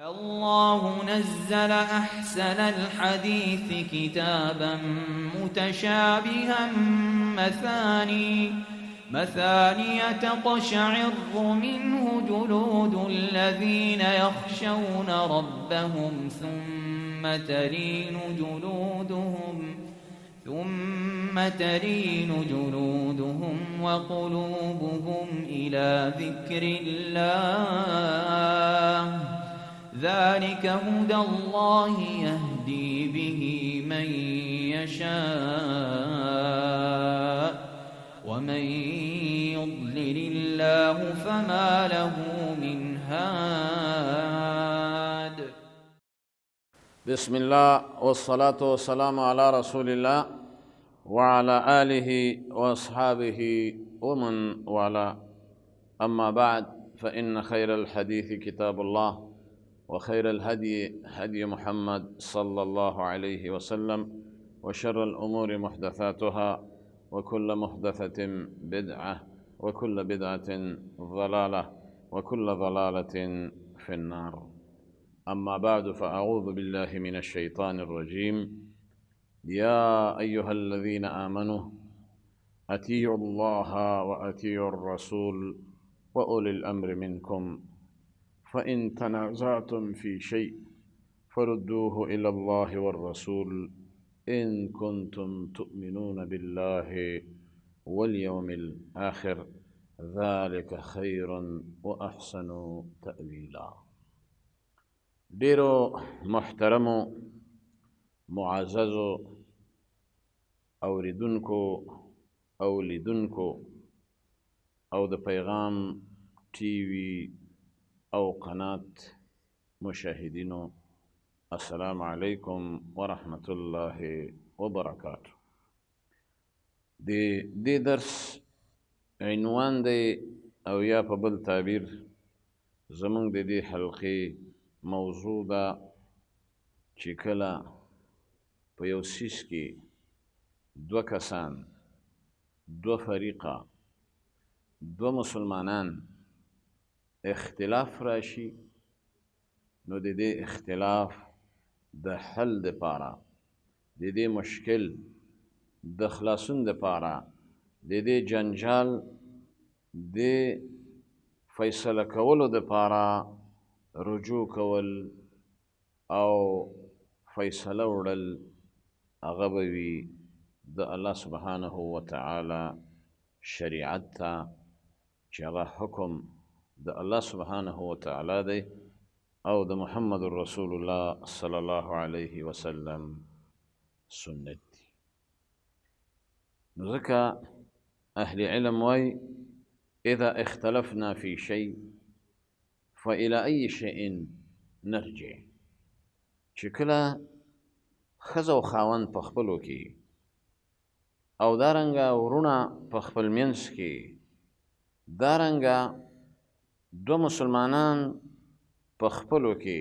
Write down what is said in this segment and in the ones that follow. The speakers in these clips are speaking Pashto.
الله نزل أحسن الحديث كتابا متشابها مثاني تقشعر منه جلود الذين يخشون ربهم ثم تلين جلودهم وقلوبهم إلى ذكر الله ذلك هدى الله يهدي به من يشاء ومن يضلل الله فما له من هاد. بسم الله والصلاة والسلام على رسول الله وعلى آله وأصحابه ومن والاه. أما بعد، فإن خير الحديث كتاب الله، وخير الهدي هدي محمد صلى الله عليه وسلم، وشر الأمور محدثاتها، وكل محدثة بدعة، وكل بدعة ضلالة، وكل ضلالة في النار. أما بعد، فأعوذ بالله من الشيطان الرجيم. يا أيها الذين آمنوا أطيعوا الله وأطيعوا الرسول وأولي الأمر منكم، فإن تنازعتم في شيء فردوه إلى الله والرسول إن كنتم تؤمنون بالله واليوم الآخر، ذلك خير وأحسن تأويلا. ډیرو محترمو، معززو اوریدونکو او لیدونکو او د پیغام ټي وي او قنات مشاهدینو، السلام علیکم ورحمت الله وبرکاته. د دې درس عنوان دی، او یا په بل تعبیر زمونږ د دې حلقې موضوع ده، چې کله په یو څیز کې دوه کسان، دوه فریقه، دوه مسلمانان اختلاف راشي، نو د دې اختلاف د حل دپاره، د دې مشکل د خلاصون دپاره، د دې جنجال د فیصله کولو دپاره رجوع کول او فیصله وړل، هغه به وي د الله سبحانه وتعالی شریعت ته، چې هغه حکم د الله سبحانه وتعالی دی او د محمد رسول الله صلی الله علیه وسلم سنت دی. نو ځکه اهل علم وایي: اذا اختلفنا في شيء فإلى أي شيء نرجع. چې کله ښځه او خاوند په خپلو کې او دارنګه وروڼه په خپل منځ کې، دارنګه دوه مسلمانان په خپلو کې،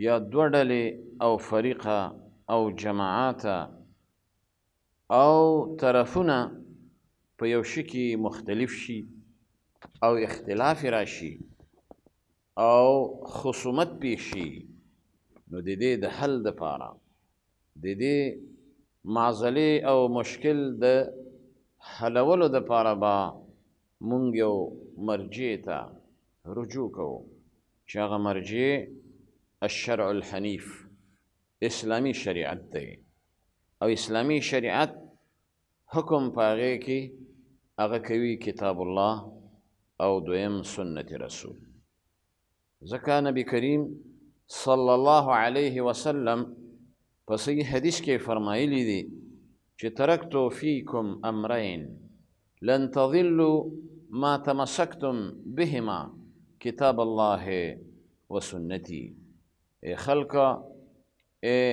یا دوه ډلې او فریقه او جماعات او طرفونه په یو شي کې مختلف شي او اختلاف راشي او خصومت پیښ شي، نو د دې د حل دپاره، د دې معضلې او مشکل د حلولو دپاره به مونږ یو مرجع ته رجوع کوو، چې هغه مرجع الشرع الحنیف، اسلامي شریعت دی. او اسلامي شریعت حکم په هغې کې هغه کوي کتاب الله او دویم سنت رسول. ځکه نبی کریم صلی الله علیه وسلم په صحیح حدیث کې فرمایلی دي چې ترکت فیکم امرین لن تضلوا ما تمسکتم بهما کتاب الله وسنتي. ای خلکه، ای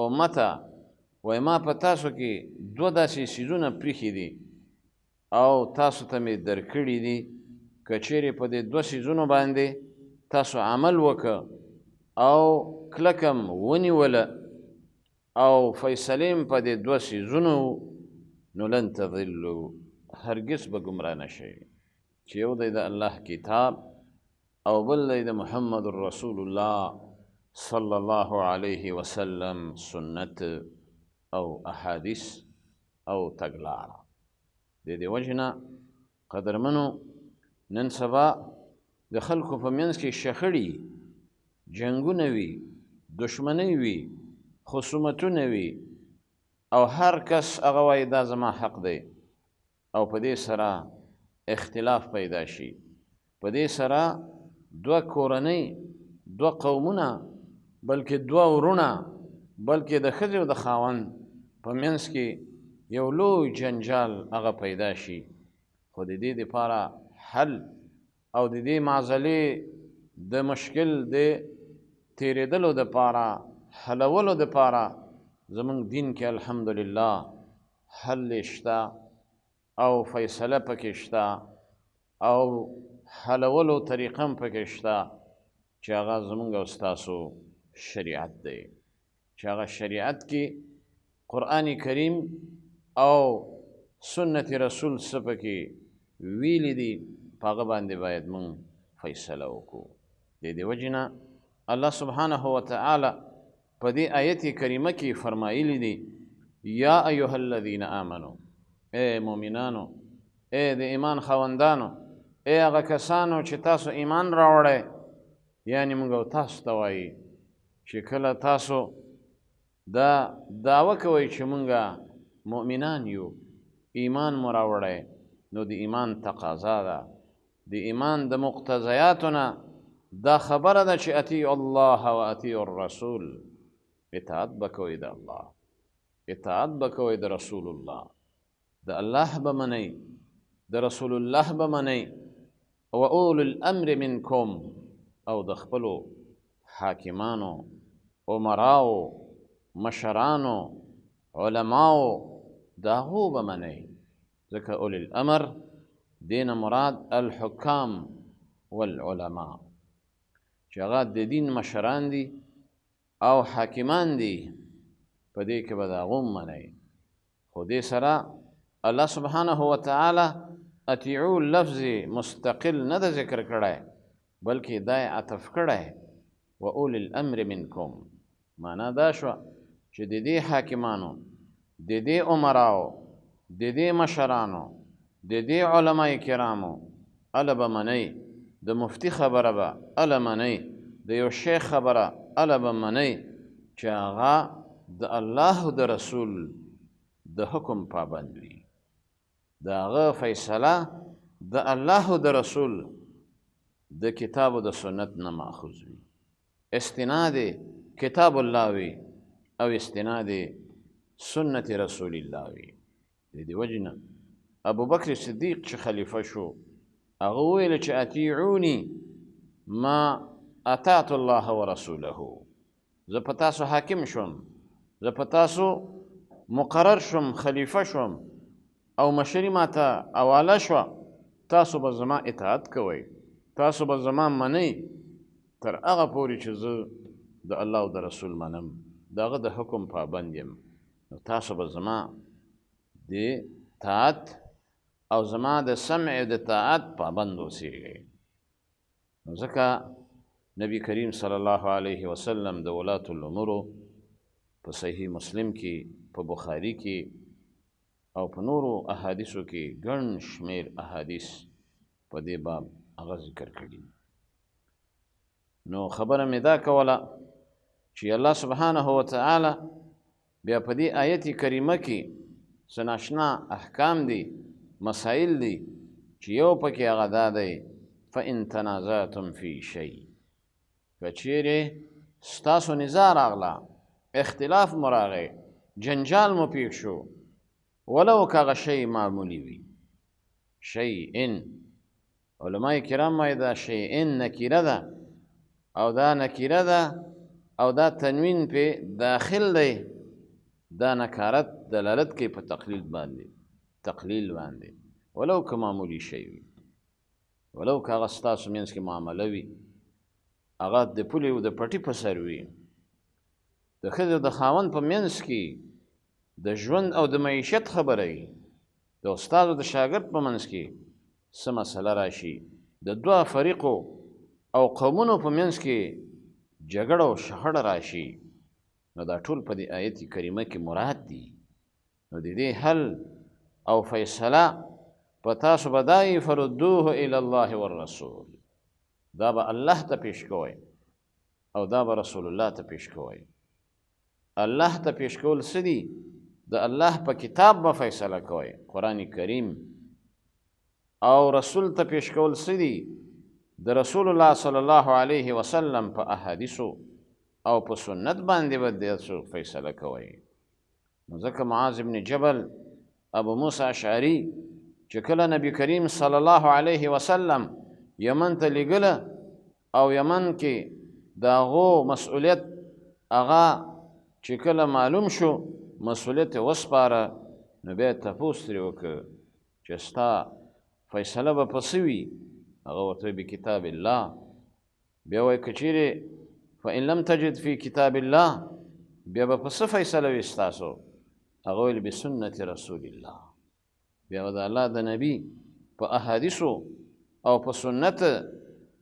امته، وای ما په تاسو کې دوه داسې څیزونه پریښي دي او تاسو ته مې درکړي دي، که چیرې په دې دوه څیزونو باندې تاسو عمل وکړه او کلکم ونیوله او فیصلې په دې دوه څیزونو، نو لن تضلوا، هرګز به ګمراه نه شئ. چې یو دی د الله کتاب او بل دی د محمد رسول الله صلی الله علیه وسلم سنت او احادیث او تګلاره. د دې وجې نه قدرمنو نن سبا د خلکو په منځ کې شخړې، جنګونه وي، دښمنۍ وي، خصومتونه وي، او هر کس هغه وایي دا زما حق دی، او په دې سره اختلاف پیدا شي. په دې سره دوه کورنۍ، دوه قومونه، بلکې دوه وروڼه، بلکې د ښځې او د خاوند په منځ کې یو لوی جنجال هغه پیدا شي. خو د دې دپاره حل او د دې معضلې د مشکل د تېرېدلو دپاره، حلولو دپاره زموږ دین کې الحمدلله حل شته او فیصله پکې شته او حلولو طریقه هم پکې شته چې هغه زموږ او ستاسو شریعت دی، چې هغه شریعت کې قرآن کریم او سنت رسول څه پکې ویلي دي، په هغه باندې باید موږ فیصله وکړو. د دې وجې نه الله سبحانه وتعالی په دې آیت کریمه کې فرمایلی دي، یا ایها الذین آمنو، ای مؤمنانو، ای د ایمان خاوندانو، ای هغه کسانو چې تاسو ایمان راوړی، یعنی موږ او تاسو ته وایي چې کله تاسو دا دعوه کوئ چې موږ مؤمنان یو، ایمان مو راوړی، نو د ایمان تقاضا ده، د ایمان د مقتضیاتو نه دا خبره ده چې اطیع الله و اطیع الرسول، اطاعت به کوئ د الله، اطاعت به کوئ د رسول الله، د الله به منئ، د رسول الله به منئ، و اولو الامر منکم، او د خپلو حاکمانو، امراو، مشرانو، علماو، د هغو به منئ. ځکه اولي الامر دې نه مراد الحکام والعلماء، چې هغه د دین مشران دي او حاکمان دي، په دې کې به د هغو منئ. خو دې سره الله سبحانه وتعالی اطیعو لفظ مستقل نه ده ذکر کړی، بلکې دا یې عطف کړی و اولي الامر منکم. معنا دا شوه چې د دې حاکمانو، د دې امراو، د دې مشرانو، د دې علماء کرامو اله به منئ، د مفتي خبره به اله منئ، د یو شیخ خبره اله به منئ چې هغه د الله او د رسول د حکم پابند وي، د هغه فیصله د الله او د رسول د کتاب او د سنت نه ماخوذ وي، استناد کتاب الله وي او استناد سنت رسول الله وي. د دې وجې نه ابوبکر صدیق چې خلیفه شو، هغه وویل چې اطیعوني ما اطعت الله ورسوله، زه په تاسو حاکم شوم، زه په تاسو مقرر شوم، خلیفه شوم او مشري ماته حواله شوه، تاسو به زما اطاعت کوئ، تاسو به زما منئ تر هغه پورې چې زه د الله او د رسول منم، د هغه د حکم پابند یم، نو تاسو به زما د طاعت او زما د سمع د طاعت پابند اوسیږئ. نو ځکه نبی کریم صلی الله علیه وسلم د ولات الامورو په صحیح مسلم کې، په بخاری کې او په نورو احادیثو کې ګڼ شمېر احادیث په دې باب هغه ذکر کړي. نو خبره مې دا کوله چې الله سبحانه وتعالی بیا په دې آیت کریمه کې څه ناشنا احکام دي، مسایل دي، چې یو پکې هغه دا دی، فإن تنازعتم فی شیء، که چیرې ستاسو نزاع راغله، اختلاف مو راغی، جنجال مو پیښ شو، ولو که هغه شی معمولي وي، شیء، علماء کرام وایي دا شیء نکیره ده، او دا نکیره ده او دا تنوین پې داخل دی، دا نکارت دلالت کوي په تقلیل باندې، تقلیل باندې، ولو که معمولي شی وي، ولو که هغه ستاسو منځ کې معامله وي، هغه د پولې او د پټي په سر وي، د ښځې او د خاوند په منځ کې د ژوند او د معیشت خبره وي، د استاد او د شاګرد په منځ کې څه مسله راشي، د دوه فریقو او قومونو په منځ کې جګړه او شخړه راشي، نو دا ټول په دې آیت کریمه کې مراد دي. نو د دې حل او فیصله په تاسو به دا وي، فردوه الی الله والرسول، دا به الله ته پیش کوئ او دا به رسول الله ته پیش کوئ. الله ته پیش کول څه دي؟ د الله په کتاب به فیصله کوئ، قرآن کریم. او رسول ته پیش کول څه دي؟ د رسول الله صلی الله علیه وسلم په احادیثو او په سنت باندې به تاسو فیصله کوئ. نو ځکه معاذ بن جبل، ابو موسی اشعري چې کله نبی کریم صلی الله علیه وسلم یمن ته لیږله او یمن کې د هغو مسؤلیت هغه چې کله معلوم شو، مسؤلیت یې وسپاره، نو بیا یې تپوس ترې وکړ چې ستا فیصله به په څه وي؟ هغه ورته وایي بکتاب الله. بیا وایي که چیرې فإن لم تجد فی کتاب الله، بیا به په څه فیصله وي ستاسو؟ هغه ویل بسنت رسول الله. بیا به د الله د نبی په احادیثو او په سنت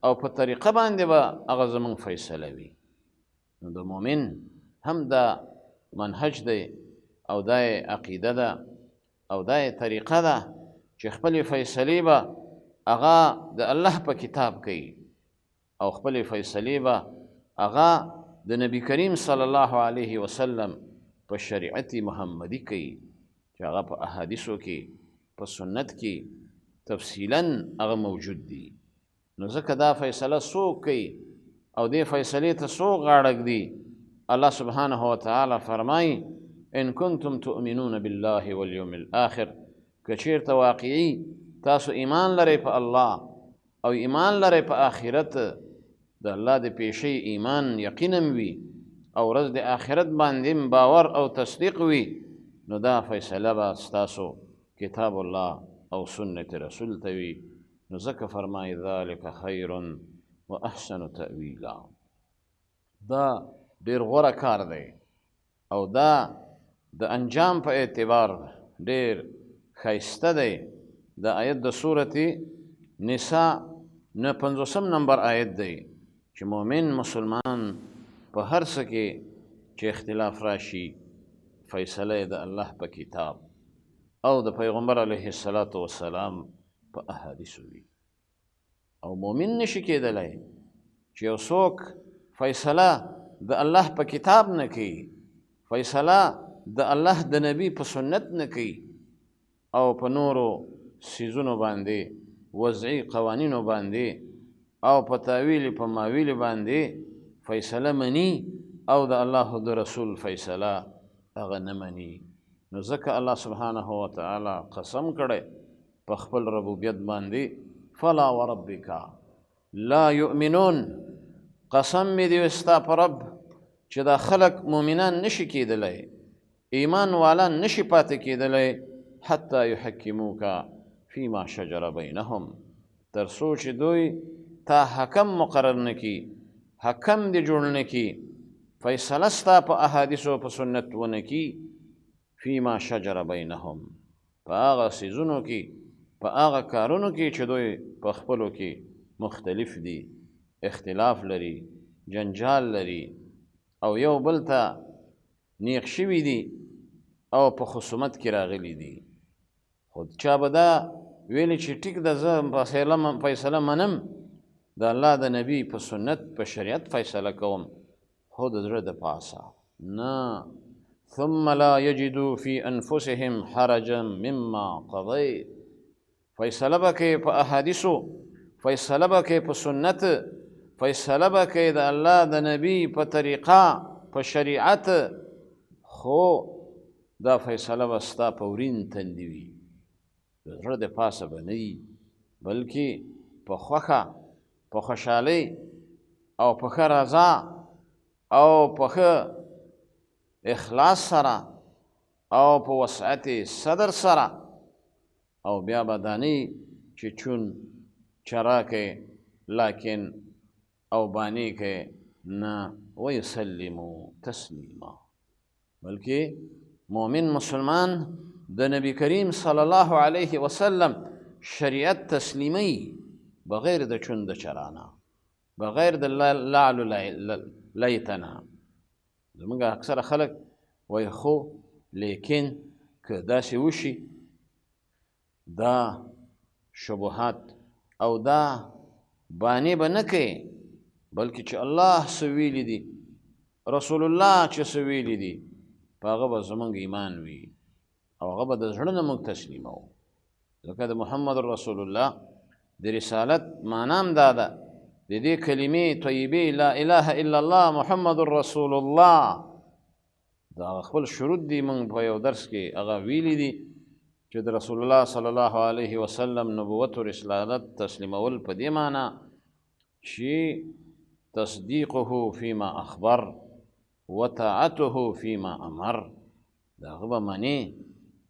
او په طریقه باندې به هغه زموږ فیصله وي. نو د مؤمن هم دا منهج دی او دا یې عقیده ده او دا یې طریقه ده چې خپلې فیصلې به هغه د الله په کتاب کوي او خپلې فیصلې به هغه د نبی کریم صلی الله علیه وسلم په شریعت محمدي کوي چې هغه په احادیثو کې په سنت کې تفصیلا هغه موجود دي. نو ځکه دا فیصله څوک کوي او دې فیصلې ته څوک غاړه ږدي؟ الله سبحانه وتعالی فرمایي ان کنتم تؤمنون بالله والیوم الاخر، که چیرته واقعي تاسو ایمان لرئ په الله او ایمان لرئ په آخرت، د الله د پیشې ایمان یقینا وي او ورځ د آخرت باندې باور او تصدیق وي، نو دا فیصله به ستاسو کتاب الله او سنت رسول ته وي. نو ځکه فرمایي ذلک خیر و احسن تأویلا، دا ډېر غوره کار دی او دا د انجام په اعتبار ډېر ښایسته دی. د آیت د سورت نساء نه 50 نمبر آیت دی چې مؤمن مسلمان په هر څه کې چې اختلاف راشي فیصله یې د الله په کتاب او د پیغمبر علیه الصلاة والسلام په احادیثو وي. او مؤمن نشي کېدلی چې یو څوک فیصله د الله په کتاب نه کوي، فیصله د الله د نبی په سنت نه کوي او په نورو څیزونو باندې، وضعي قوانینو باندې او په تاویل په ماویل باندې فیصله مني او د الله د رسول فیصله هغه نه مني. نو ځکه الله سبحانه وتعالی قسم کړی په خپل ربوبیت باندې، فلا وربک لا یؤمنون، قسم مې دی ستا په رب چې دا خلک مؤمنان نشي کېدلی، ایمان والا نشي پاتې کېدلی، حتی یحکموک فیما شجر بینهم، تر څو چې دوی تا حکم مقرر نه کړي، حکم دې جوړ نه کړي، فیصله ستا په احادیثو په سنت ونه کړي، فیما شجر بینهم، په هغه څیزونو کې، په هغه کارونو کې چې دوی په خپلو کې مختلف دي، اختلاف لري، جنجال لري او یو بل ته نیغ شوي دي او په خصومت کې راغلي دي. خو چا به دا ویلي چې ټیک ده، زه فیصله منم، د الله د نبی په سنت په شریعت فیصله کوم، خو د زړه د پاسه نه. ثم لا یجدوا فی انفسهم حرجا مما قضیت، فیصله به کوي په احادیثو، فیصله به کوي په سنت، فیصله به کوي د الله د نبی په طریقه په شریعت، خو دا فیصله به ستا په ورین تندي وي، د زړه د پاسه به نه وي، بلکې په خوښه، په خوشحالۍ او په ښه رضا او په ښه اخلاص سره او په وسعت صدر سره. او بیا به دا نه چې چون چرا کوي لکن او بانې کوي، نه، ویسلمو تسلیما، بلکې مؤمن مسلمان د نبی کریم صلی الله علیه وسلم شریعت تسلیمي بغیر د چون د چرانه، بغیر د لعل لیتنا. زمونږ اکثره خلک وایي خو لیکن که داسې وشي دا شبهات او دا بانې به نه کوي، بلکې چې الله څه ویلي دي، رسول الله چې څه ویلي دي، په هغه به زمونږ ایمان وي او هغه به د زړه نه موږ تسلیموو. ځکه د محمد رسول الله د رسالت معنا هم دا ده، د دې کلمې طیبې لا اله الا الله محمد رسول الله، دا هغه خپل شروط دي. موږ په یو درس کې هغه ویلي دي چې د رسول الله صلی الله علیه وسلم نبوت او رسالت تسلیمول په دې معنا چې تصدیقه فيما اخبر وطاعته فيما امر، د هغه به منې،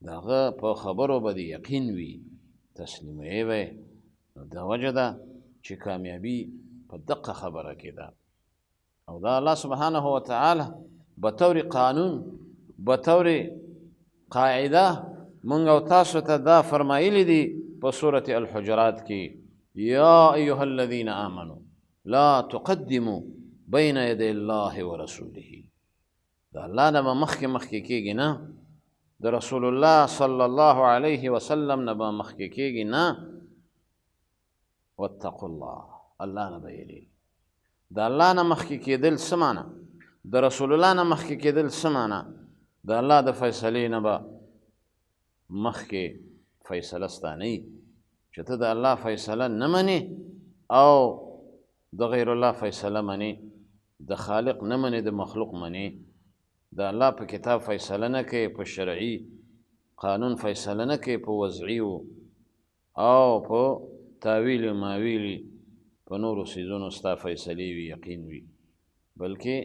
د هغه په خبرو به دې یقین وي، تسلیموي به. نو دا وجه ده چې کامیابي په دقه خبره کې ده. او دا الله سبحانه وتعالی به طور قانون، به طور قاعده مونږ او تاسو ته دا فرمایلی دي په سورة الحجرات کې: یا ایها الذین آمنوا لا تقدموا بین یدی الله ورسوله. د الله نه به مخکې مخکې کېږي نه، د رسول الله صلی الله علیه وسلم نه به مخکې کېږي نه. واتقوا الله، الله نه به یېرېږي. د الله نه مخکې کېدل څه معنا؟ د رسول الله نه مخکې کېدل څه معنا؟ د الله د فیصلې نه به مخکې فیصله ستا نه وي. چې ته د الله فیصله نه منې او د غیر الله فیصله منې، د خالق نه منې، د مخلوق منې، د الله په کتاب فیصله نه کوې، په شرعي قانون فیصله نه کوې، په وضعي او په تاویل ماویلي په نورو څیزونو ستا فیصلې وي، یقین وي، بلکې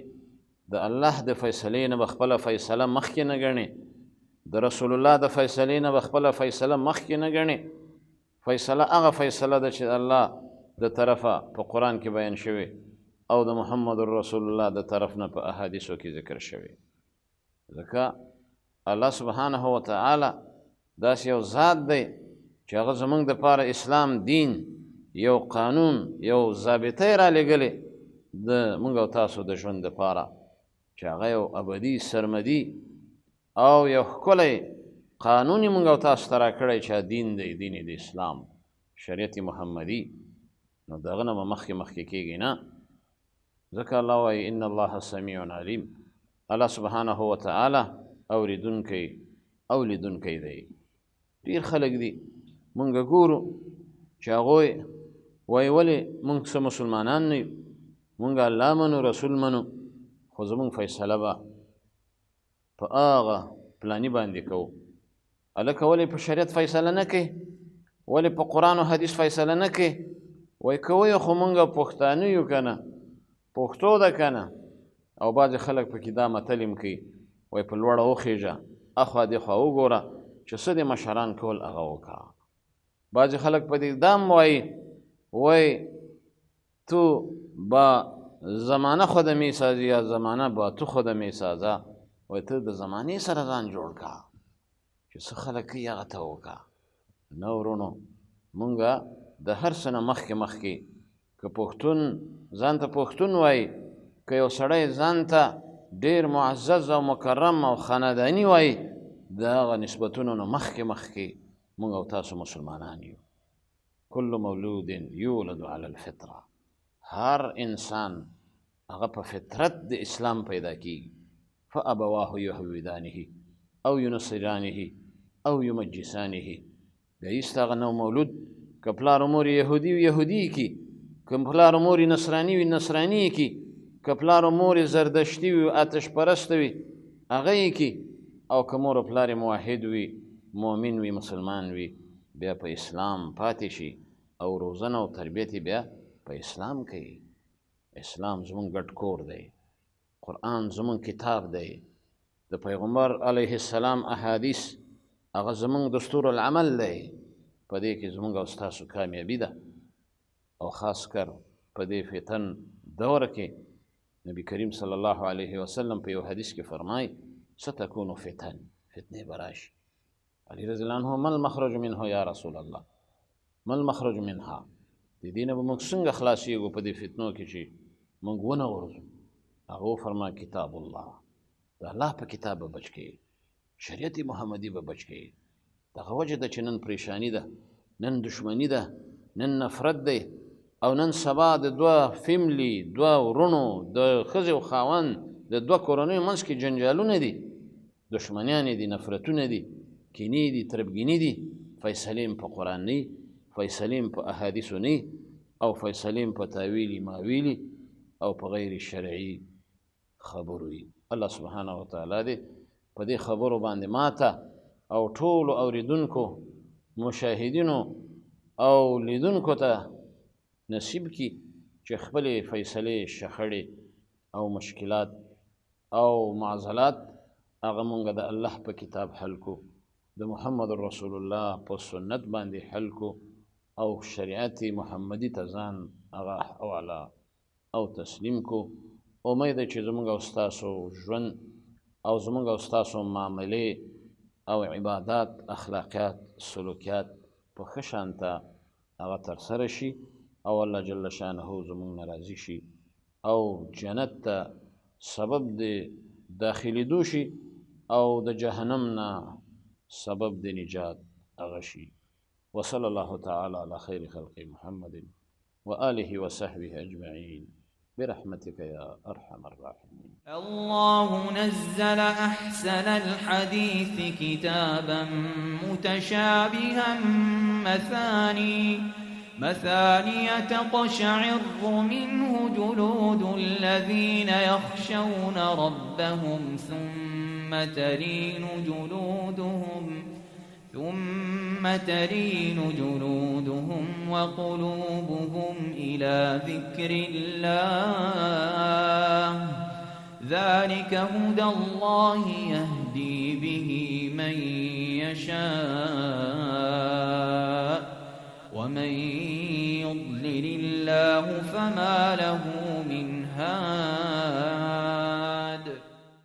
د الله د فیصلې نه به خپله فیصله مخکې نه ګڼې، د رسول الله د فیصلې نه به خپله فیصله مخکې نه ګڼې. فیصله هغه فیصله ده چې د الله د طرفه په قرآن کې بیان شوې او د محمد رسول الله د طرف نه په احادیثو کې ذکر شوې. ځکه الله سبحانه وتعالی داسې یو ذات دی چې هغه زمونږ دپاره اسلام دین یو قانون یو ضابطه یې رالیږلې د موږ او تاسو د ژوند دپاره، چې هغه یو ابدي سرمدي او یو ښکلی قانون یې موږ او تاسو ته راکړی چې دین دی، دین د اسلام، شریعت محمدي. نو د هغه نه به مخکې مخکې کېږي نه، ځکه الله وایي ان الله سمیع علیم، الله سبحانه وتعالی اورېدونکی او لیدونکی دی. ډېر خلک دي موږ ګورو چې هغوی وایي ولې موږ څه مسلمانان نه یو، موږ الله منو رسول منو، خو زموږ فیصله به په هغه پلاني باندې کوو. هلکه ولې په شریعت فیصله نه کوې؟ ولې په قرآن او حدیث فیصله نه کوې؟ وایي کوی خو موږ پښتانه یو که نه، پښتو ده که نه. او بعضې خلک پکې دا متل هم کوي، وایي په لوړه وخېژه، اخوا دېخوا وګوره چې څه دې مشران کول هغه وکړه. بعضې خلک په دې دام وایي، وایي تو با زمانه خود میسازی یا زمانه با تو خود میسازه، وایي ته د زمانې سره ځان جوړ کړه چې څه خلک کوي هغه ته وکړه. نه ورونو، مونږ د هر څه نه مخکې مخکې که پښتون ځان ته پښتون وایي، که یو سړی ځان ته ډېر معزز او مکرم او خانداني وایي، د هغه نسبتونو نه مخکې مخکې موږ او تاسو مسلمانان یو. کل مولود یولد علی الفطره، هر انسان هغه په فطرت د اسلام پیدا کیږي. فابواه یهودانه او ینصرانه او یمجسانه، بیا ایسته هغه نو مولود که پلار و مور یې یهودي وي یهودي یې کړي، که پلار و مور یې نصراني وي نصراني یې کړي، که پلار و مور یې زردشتي وي آتش پرسته وي هغه یې کړي، او که مور و پلار یې موحد وي مؤمن وي مسلمان وي، بیا په اسلام پاتې شي او روزنه او تربیت یې بیا په اسلام کوي. اسلام زموږ ګډ کور دی، قرآن زموږ کتاب دی، د پیغمبر علیه السلام احادیث هغه زموږ دستور العمل دی. په دې کې زموږ او ستاسو کامیابي ده. او خاص کر په دې فتن دور کې نبی کریم صلی الله علیه وسلم په یو حدیث کې فرمایي ستکون فتن، فتنې به راشي. علی رضی الله عنه ما المخرج منه یا رسول الله، ما المخرج منها، د دې نه به موږ څنګه خلاصېږو په دې فتنو کې چې موږ ونه غورځو؟ هغه وفرما کتاب الله، د الله په کتاب به بچ کړي، شریعت محمدي به بچ کړي. دغه وجه ده چې نن پریشانی ده، نن دشمني ده، نن نفرت دی، او نن سبا د دوه فیملی، دوه وروڼو، د ښځې او خاوند د دوه کورنیو منځ کې جنجالونه دي، دشمنیانې دي، نفرتونه دي، کینې دي، تربګیني دي. فیصلې په قرآن نه، فیصلې په احادیثو نه، او فیصلې په تاویلي ماویلي او په غیر شرعي خبرو وي. الله سبحانه وتعالی دې په دې خبرو باندې ماته او ټولو اوریدونکو، مشاهدینو او لیدونکو ته نصیب کړي چې خپلې فیصلې، شخړې او مشکلات او معضلات هغه مونږ د الله په کتاب حل کو، د محمد رسول الله په سنت باندې حل کو، او شریعت محمدي ته ځان هغه حواله او تسلیم کو. امید چې زمونږ او ستاسو ژوند او زمونږ او ستاسو معاملې او عبادات، اخلاقیات، سلوکیات په ښه شان ته هغه ترسره شي، او الله جل شانه زمونږ نه راضي شي، او جنت ته سبب د داخلېدو شي، او د جهنم نه سبب د نجات هغه شي. وصلى الله تعالى على خير خلق محمد وآله وصحبه أجمعين برحمتك يا أرحم الراحمين. الله نزل أحسن الحديث كتابا متشابها مثانية تقشعر منه جلود الذين يخشون ربهم ثم تلين جلودهم وقلوبهم إلى ذكر الله. ذلك هدى الله يهدي به من يشاء ومن يضلل الله فما له من هاد.